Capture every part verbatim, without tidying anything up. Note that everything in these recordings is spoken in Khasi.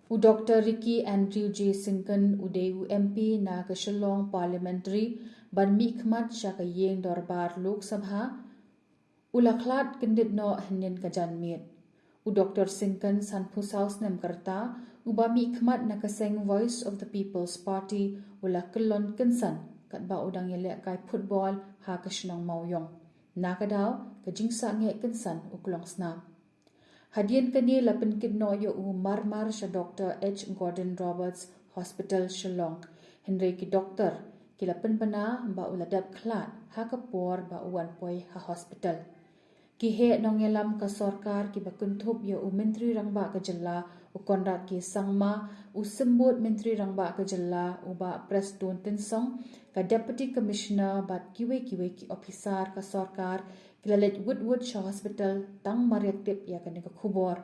U Doktor Ricky Andrew J Syngkon u dei u M P na ka Shillong Parliamentary ban mihkhmat sha ka ïing dorbar Lok Sabha, u la khlad kyndit noh hynnin ka janmiet. U Doktor Syngkon, sanphew saw snem ka rta, uba mihkhmat na ka seng Voice of the People's Party, u la kyllon kynsan katba u dang ïalehkai football ha ka shnong Mawïong. Na ka daw, ka jingsangeh kynsan u klong snam. Hadien kane la pynkit noh ïa u marmar sha Doktor H Gordon Roberts Hospital Shillong. Hynrei ki doktor ki la pynbna ba u la dep khlad ha ka por ba u wan poi ha hospital. Ki heh nongïalam ka sorkar kiba kynthup ïa u Myntri Rangbah ka Jylla u Conrad K Sangma, u Symbud Myntri Rangbah ka Jylla u Bah Prestone Tynsong, ka Deputy Commissioner bad kiwei kiwei ki ophisar ka sorkar ki la leit wut wut sha hospital tang mar ïa tip ïa kane ka khubor.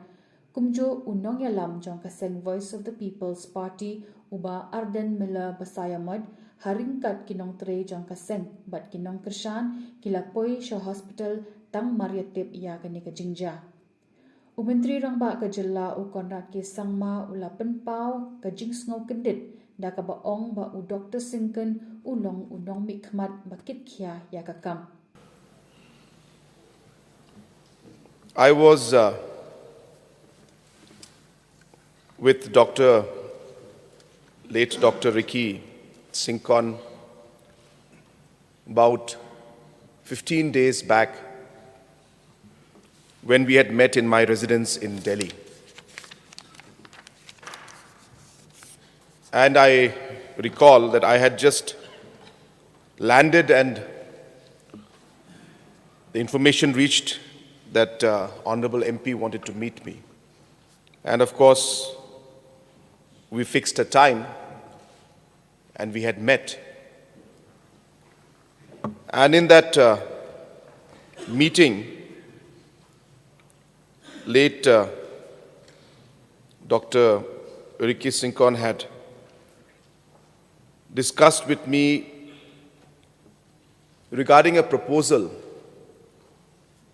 Kumjuh u nongïalam jong ka seng Voice of the People's Party u Bah Ardent Miller Basaiawmoit, ha ryngkat ki nongtrei jong ka seng bad ki nongkyrshan ki la poi sha hospital tang mar ïa tip ïa kane ka jingjia. U Myntri Rangbah ka Jylla u Conrad K Sangma u la pynpaw ka jingsngew kyndit da kaba ong ba u Doktor Syngkon u long u nongmihkhmat ba kitkhia ïa ka kam. I was uh, with Doctor, late Doctor Ricky Syngkon, about fifteen days back when we had met in my residence in Delhi. And I recall that I had just landed and the information reached that uh, Honorable M P wanted to meet me. And of course, we fixed a time and we had met. And in that uh, meeting, late uh, Doctor Ricky Syngkon had discussed with me regarding a proposal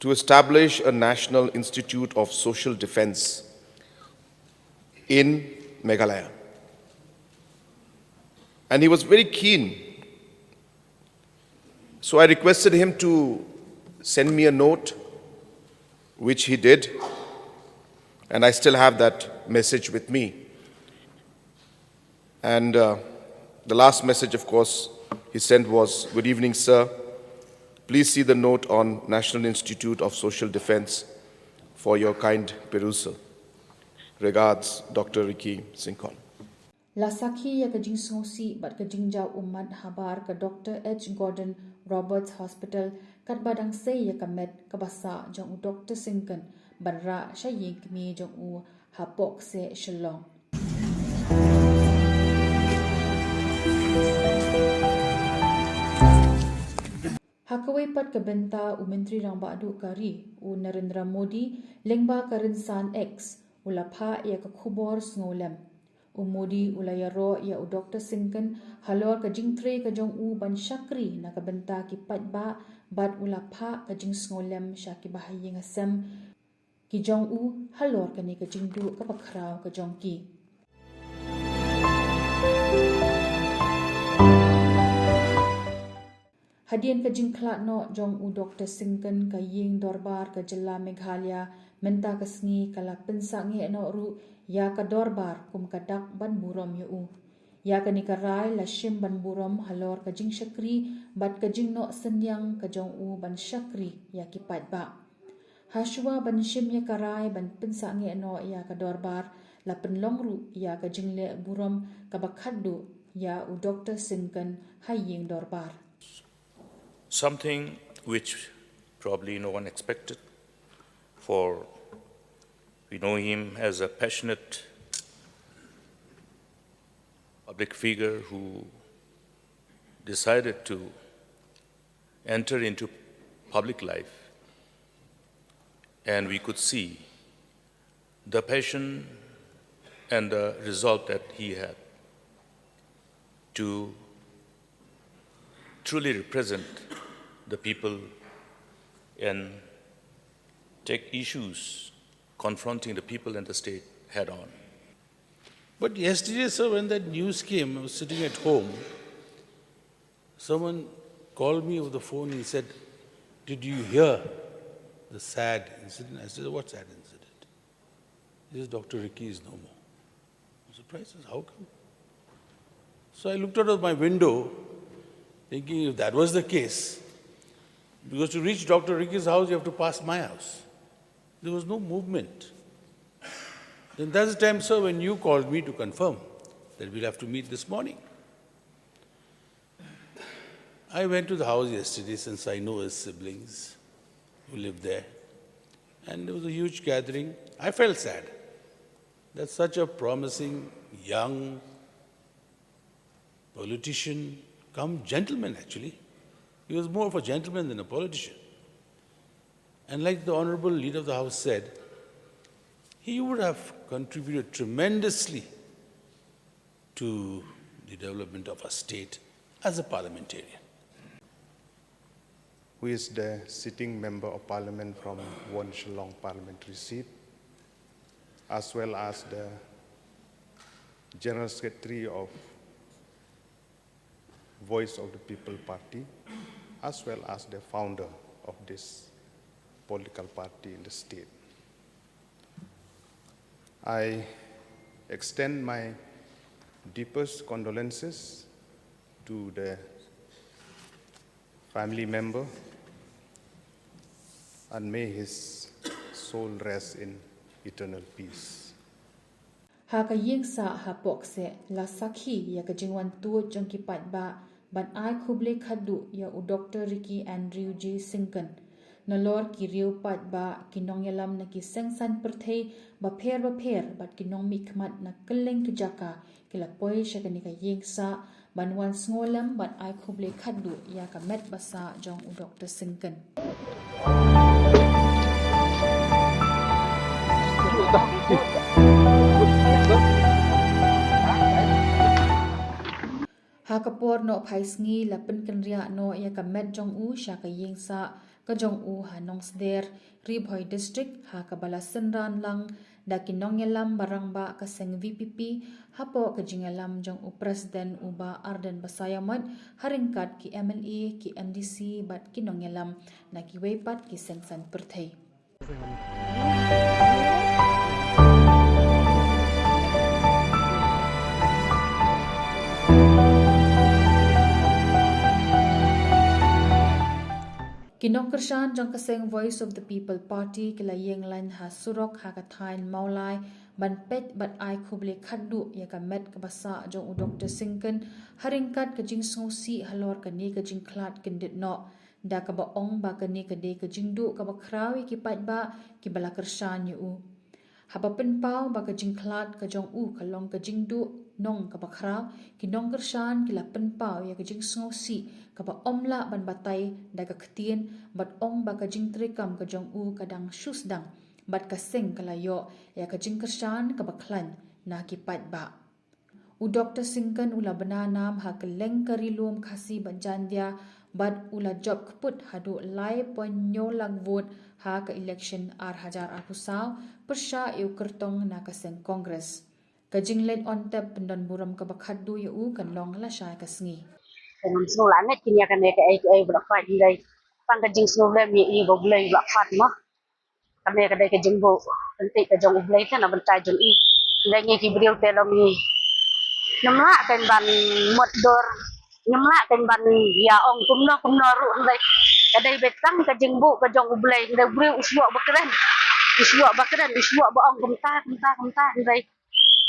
to establish a National Institute of Social Defense in Meghalaya. And he was very keen. So I requested him to send me a note, which he did. And I still have that message with me. And uh, the last message, of course, he sent was, "Good evening, sir. Please see the note on National Institute of Social Defense for your kind perusal. Regards, Doctor Ricky Syngkon." La sakhi ïa ka jingsngewsih bad ka jingjaw ummat habar ka Doktor H Gordon Roberts Hospital katba dang sei ïa ka met kaba sah jong u Doktor Syngkon ban rah sha ïing kmie jong u ha Pohkseh Shillong. Ha kawei pat ka bynta, u Myntri Rangbah Duh ka ri u Narendra Modi lyngba ka rynsan X u la phah ïa ka khubor sngewlem. U Modi u la ïaroh ïa u Doktor Syngkon halor ka jingtrei ka jong u ban shakri na ka bynta ki paidbah bad u la phah ka jingsngewlem sha ki bahaïing hasem ki jong u halor kane ka jingduh kaba khraw ka jong ki. Hadien ka jingkhlad noh jong u Doktor Syngkon, ka ïing dorbar ka jylla Meghalaya mynta ka sngi ka la pynsangeh noh ruh ïa ka dorbar kum ka dak ban burom ïa u. Ïa kane ka rai la shim ban burom halor ka jingshakri bad ka jingnoh synñiang ka jong u ban shakri ïa ki paidbah. Hashwa ban shim ïa ka rai ban pynsangeh noh ïa ka dorbar, la pynlong ruh ïa ka jingleh burom kaba khatduh ïa u Doktor Syngkon ha ïing dorbar. Something which probably no one expected, for we know him as a passionate public figure who decided to enter into public life, and we could see the passion and the resolve that he had to truly represent the people and take issues confronting the people and the state head on. But yesterday, sir, when that news came, I was sitting at home. Someone called me over the phone and said, "Did you hear the sad incident?" I said, "What sad incident?" He says, "Doctor Ricky is no more." I'm surprised. I said, "How come?" So I looked out of my window, thinking, if that was the case, because to reach Doctor Ricky's house, you have to pass my house. There was no movement. Then that's the time, sir, when you called me to confirm that we'll have to meet this morning. I went to the house yesterday, since I know his siblings who live there, and there was a huge gathering. I felt sad that such a promising young politician, come gentleman actually, he was more of a gentleman than a politician. And like the Honorable Leader of the House said, he would have contributed tremendously to the development of our state as a parliamentarian. Who is the sitting member of parliament from Won Shillong parliamentary seat, as well as the general secretary of Voice of the People Party, as well as the founder of this political party in the state. I extend my deepest condolences to the family member, and may his soul rest in eternal peace. Ha ka ïing sah ha Pokse la sakhi ïa ka jingwan tuid jong ki paidbah ban ai khublei khadduh ïa u Doctor Ricky Andrew J Syngkon. Nalor ki riew paidbah, ki nongïalam na ki seng saiñ pyrthei bapher bapher bad ki nongmihkhmat na kylleng ki jaka ki la poi sha kane ka ïing sah ban wan sngewlem bad ai khublei khadduh ïa ka met ba sah jong u Doctor Syngkon. Ha ka por nohphai sngi la pynkynriah noh ïa ka met jong u sha ka ïing sah ka jong u ha Nongsder, Ri Bhoi District, ha kaba la synran lang da ki nongïalam ba rangbah ka seng VPP hapoh ka jingïalam jong u President u Bah Ardent Basaiawmoit, ha ryngkat ki MLA, ki MDC bad ki nongïalam na kiwei pat ki seng saiñ pyrthei. Ki nongkyrshan jong ka seng Voice of the People Party ki la ïeng lain ha surok ha ka thaiñ Mawlai ban peit bad ai khublei khadduh ïa ka met kaba sah jong u Doctor Syngkon, ha ryngkat ka jingsngewsih halor kane ka jingkhlad kyndit noh, da kaba ong ba kane ka dei ka jingduh kaba khraw ïa ki paidbah kiba la kyrshan ïa u. Haba pynpaw ba ka jingkhlad ka jong u ka long ka jingduh nong kaba khraw, ki nongkyrshan ki la pynpaw ïa ka jingsngewsih kaba ym lah ban batai da ka ktien, bad ong ba ka jingtreikam ka jong u ka dang shu sdang bad ka seng ka la ïoh ïa ka jingkyrshan kaba khlaiñ na ki paidbah. U Doctor Syngkon u la bna nam ha kylleng ka Ri Lum Khasi bad Jaintia bad u la jop kput haduh lai point hynñiew lak vote ha ka election ar hajar arphew saw, pyrshah ïa u kyrtong na ka seng Congress. Ka jingleit on tep pyndon burom kaba khadduh ïa u kan long lashai ka sngi. Te ngam sngew lah ngeit kine kane kaei kaei ba la khwai hynrei tang ka jingsngewlem ïa i ba U Blei ba la khwat mo. Kane ka dei ka jingbuh kynti ka jong U Blei te na bynta jong i. Hynrei ngi ki briew te long ngi ngim lah kein ban mut dur, ngim lah kein ban ïa ong kumno kumno ruh hynrei ka dei beit tang ka jingbuh ka jong U Blei. Hynrei u briew u shuwa ba kren, u shuwa ba kren, u shuwa ba ong kumta kumta kumta hynrei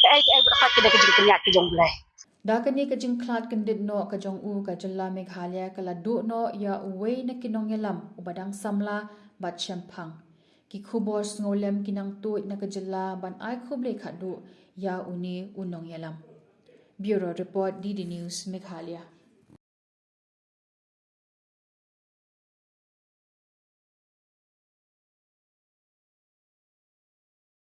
kaei kaei ba la khwat ka dei ka jingpynïaid ka jong U Blei. Da kane ka jingkhlad kyndit noh ka jong u, ka jylla Meghalaya ka la duh noh ïa uwei na ki nongïalam uba dang samla bad shemphang. Ki khubor sngewlem ki nang tuid na ka jylla ban ai khublei khadduh ïa une u nongïalam. Bureau Report, DD News, Meghalaya.